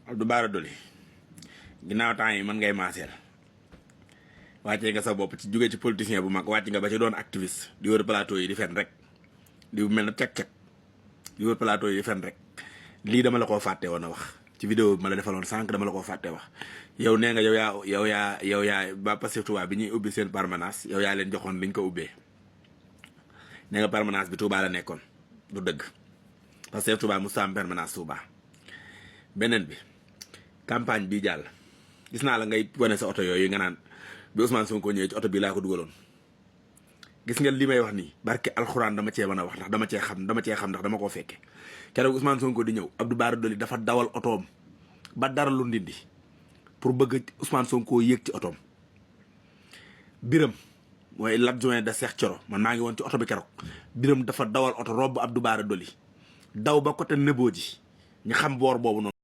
Abdou Bara Dolly ginnaaw temps yi man ngay maaseel wàccee nga sa bopp ci jóge ci politicien bu mag wàcc nga ba ci doon activiste di wër plateau yi di fen rek di mel na cek-cek di wër plateau yi di fen rek lii dama la koo fàtte woon a wax ci vidéo bi ma la defaloon sànq dama la koo fàtte wax yow nee nga yow yaa ba Pastef Touba bi ñuy ubbi seen permanence yow yaa leen joxoon liñ ko ubbee nee nga permanence bi Touba la nekkoon du dëgg Pastef Touba mu am permanence Touba beneen bi campagne bi jàll gis naa la ngay wane sa oto yooyu nga naan bi Ousmane Sonko ñëwee ci oto bii laa ko dugaloon gis nga li may wax nii barke alxuraan dama cee mën a wax ndax dama cee xam ndax dama koo fekke keroog Ousmane Sonko di ñëw Abdou Bara Dolly dafa dawal otoom ba dara lu ndindi pour bëgg Ousmane Sonko yéeg ci otoom biram mooy l'adjoint de Cheikh Thioro man maa ngi woon ci oto bi keroog biram dafa dawal oto robb Abdou Bara Dolly daw ba côté Nebo ji ñu xam boor boobu noonu